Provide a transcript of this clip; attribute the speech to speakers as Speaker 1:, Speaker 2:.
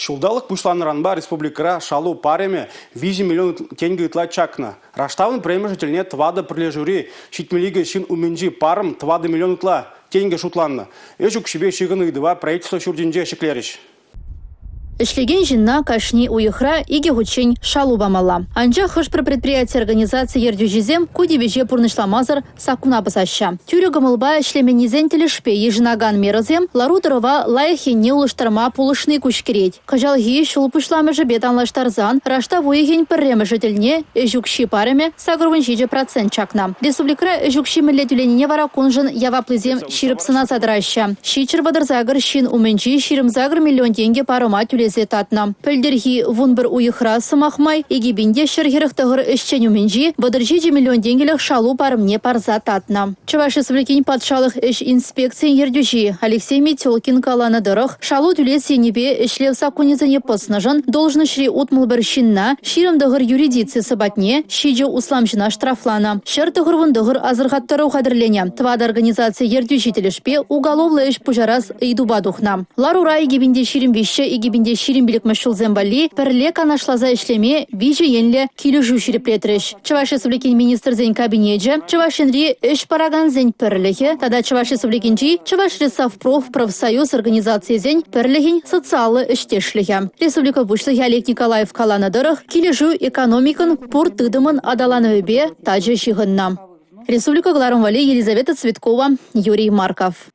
Speaker 1: Ҫулталӑк пуҫланнӑранпа республикӑра шалу парӑмӗ 3 миллион тенкӗ ытла чакнӑ. Раштавӑн пӗрремӗшӗ тӗлне тӑватӑ пӗрлешӳри 72 ҫын умӗнчи парӑм 4 миллион ытла тенкӗ шутланнӑ. Ӗҫ укҫипе ҫыхӑннӑ ыйтӑва правительство ҫуртӗнче ҫӗклерӗҫ.
Speaker 2: Ӗҫлекен ҫынна кашни уйӑхра икӗ хутчен шалу памалла. Анчах хӑш-пӗр предприяти-организаци ертӳҫисем ку тивӗҫе пурнӑҫламасӑр саккуна пӑсаҫҫӗ. Тӳрӗ кӑмӑлпа ӗҫлеменнисен тӗлӗшпе йышӑнакан мерӑсем лару-тӑрӑва лайӑх енне улӑштарма пулӑшни куҫкӗрет. Кӑҫалхи ҫул пуҫламӑшӗпе танлаштарсан раштав уйӑхӗн пӗрремӗшӗ тӗлне ӗҫ укҫи парӑмӗ 87 процент чакнӑ. Республикӑра ӗҫ укҫи мӗнле тӳленине вара куншӑн яваплисем ҫирӗп сӑнаса тӑраҫҫӗ. 738 ҫын умӗнчи 28 миллион тенкӗ парӑма тӳлесе татнӑ. Пӗлтӗрхи 11 уйӑхра, сӑмах май, 2149 ӗҫчен умӗнчи 37 миллион тенкӗлӗх шалу парӑмне парса татнӑ. Чӑваш Республикин патшалӑх ӗҫ инспекцийӗн ертӳҫи Алексей Метелкин каланӑ тӑрӑх, шалу тӳлес енӗпе ӗҫлев саккунӗсене пӑснӑшӑн должноҫри 61 ҫынна, 29 юридици сӑпатне, ҫичӗ усламҫӑна штрафланӑ, 199 асӑрхаттару хатӗрленӗ. Тӑватӑ организаци ертӳҫи тӗлӗшпе уголовлӑ ӗҫ пуҫарас ыйтупа тухнӑ. Ларура 2023 2025 ҫулсем валли пӗрле канашласа ӗҫлеме виҫӗ енлӗ килӗшӳ ҫирӗплетрӗҫ. Чӑваш Республикин Министрсен Кабинечӗ, Чӑваш Енри ӗҫ паракансен пӗрлӗхӗ тата Чӑваш Республикинчи Чӑваш Рессовпроф профсоюз организацийӗсен пӗрлӗхӗн социаллӑ ӗҫтешлӗхӗ. Республика Пуҫлӑхӗ Олег Николаев каланӑ тӑрӑх, килӗшӳ экономикӑн пур тытӑмӑн аталанӑвӗпе тачӑ ҫыхӑннӑ. Республика кӑларӑм валли Елизавета Цветкова, Юрий Марков.